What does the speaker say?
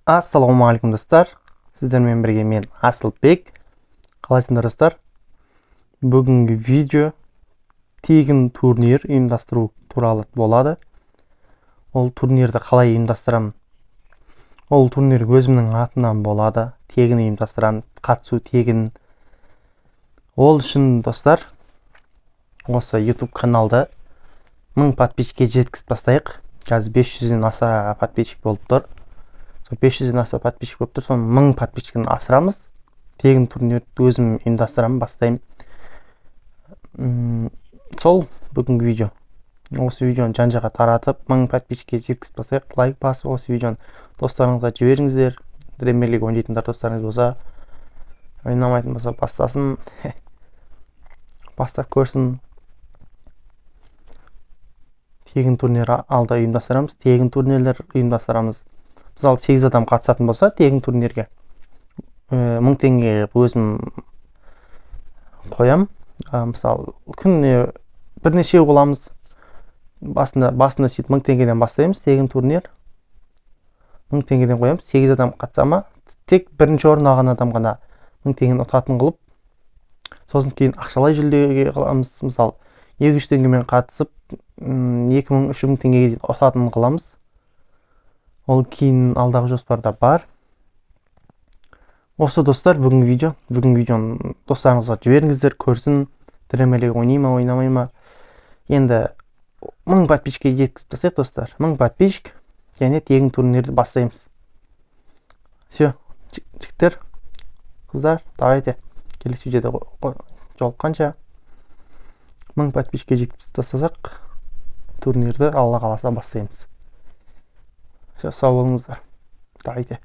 Ассалаумағалейкум, достар! Сіздермен бірге мен, Асылбек. Қалайсыңдар, достар? Бүгінгі видео тегін турнир ұйымдастыру туралы болады. Ол турнирді қалай ұйымдастырамын? Ол турнир өзімнің атымнан болады, тегін ұйымдастырамын, қатысу тегін. Ол үшін, достар, осы YouTube каналды 1000 подписчикке жеткізіп тастайық. Қазір 500-ден аса подписчик болып тұр. Сол 500-ден аса подписчик болып тұр, соны 1000 подписчиктен асырамыз. Тегін турнирді өзім ұйымдастырамын, бастаймын. Сол бүгінгі видео. Осы видеоны жан жаққа таратып, 1000 подписчикке жеткізіп тастайық. Лайк басып, осы видеоны достарыңызға жіберіңіздер. Премьер Лига ойнайтындар достарыңыз болса, ойнамайтын болса, бастасын, бастап көрсін. Тегін турнир алда ұйымдастырамыз, тегін турнирлер ұйымдастырамыз. Мысалы, сегіз адам қатысатын болса тегін турнирге, 1000 теңге өзім қоям. Мысалы, күніне бірнеше қыламыз. Басында сөйтіп 1000 теңгеден бастаймыз. Тегін турнир 1000 теңгеден қоямыз. Сегіз адам қатыса ма, тек бірінші орын алған адам ғана 1000 теңгені ұтатын қылып, сосын кейін ақшалай жүлдеге қыламыз. Мысалы, 200 теңгемен қатысып, 2000, 3000 теңгеге дейін ұтатын қыламыз. Ол кейін алдағы жоспарда бар. Осы, достар, бүгінгі видео. Бүгінгі видеоны достарыңызға жіберіңіздер, көрсін, Премьер Лига ойнай ма, ойнамай ма. Енді 1000 подписчикке жеткізіп тастайық, достар. 1000 подписчик және тегін турнирді бастаймыз. Все, жігіттер, қыздар, давайте келесі видеода жолыққанша. 1000 подписчикке жеткізіп тастасақ, турнирді, Алла қаласа, бастаймыз. Все, сау болыңыздар, давайте.